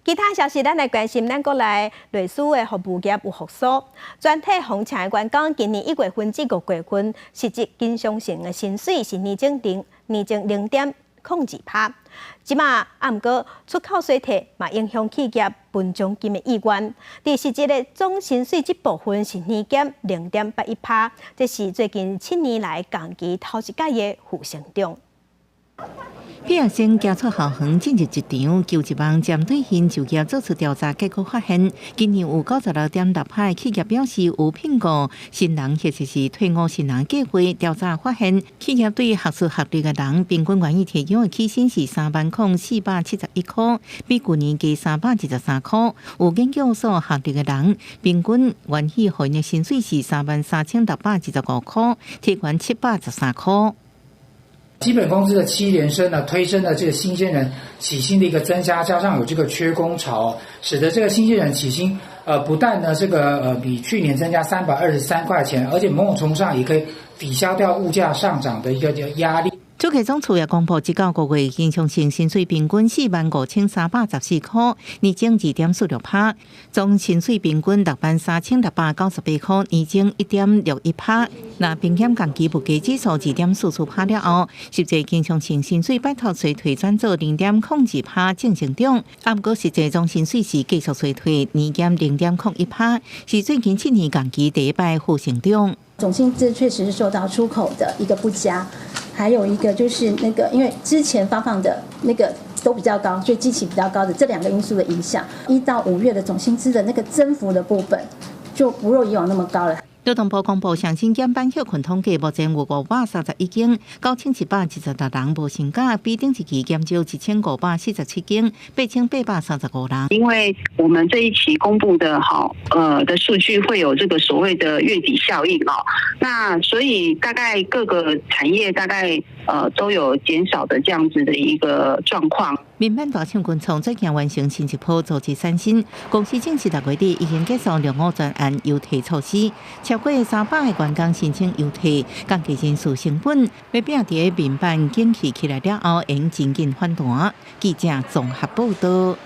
其他消息，咱來關心咱國內類似的服務業有復甦，全體訪車的員工今年1月份至5月份，實質經常性的薪水是年增0.02%。這馬啊，毋過出口衰退嘛，影響企業分獎金的意願。佇實質的總薪水這部分是年減0.81%，這是最近7年來同期頭一擺的負成長。畢業生行出校園進入職場，求職網針對𪜶就業做出調查，結果發現，今年有96.6%企業表示有聘僱新人或者是退伍新人計劃。調查發現，企業對學術學歷的人平均願意提供的起薪是30,471塊，比舊年加323塊。有研究所學歷的人，平均願意予𪜶的薪水是33,625塊，提懸713塊。基本工資的7連升呢，推升了這個新鮮人起薪的一個增加，加上有這個缺工潮，使得這個新鮮人起薪，不但呢這個比去年增加323塊錢，而且某種程度上也可以抵消掉物價上漲的一個壓力。主計總處也公布，這到五月經常性薪水平均45,314塊，年增2.46%；總薪水平均63,698塊，年增1.61%。若平減同期物價指數2.44%了後，實際經常性薪水擺脫衰退，轉做0.02%正成長。啊，毋過實際總薪水是繼續衰退，年減0.01%，是最近7年同期第一擺負成長。總薪資確實是受到出口的一個不佳。還有一個就是那個，因為之前發放的那個都比較高，所以基期比較高的這兩個因素的影響，1到5月的總薪資的那個增幅的部分就不若以往那麼高了。勞動部公布上新減班歇睏統計，目前有531間，9,776人無薪假，比頂一期減少1,547間，8,835人。因為我們這一期公布的好的數據會有這個所謂的月底效應哦，那所以大概各個產業大概都有減少的這樣子的一個狀況。民辦大廠群創最近完成新一波組織散薪，公司正式6月底已經結束兩五專案優退措施，超過300個員工申請優退，降低人事成本，欲拼佇民辦景氣起來了後，會真緊反彈。記者綜合報道。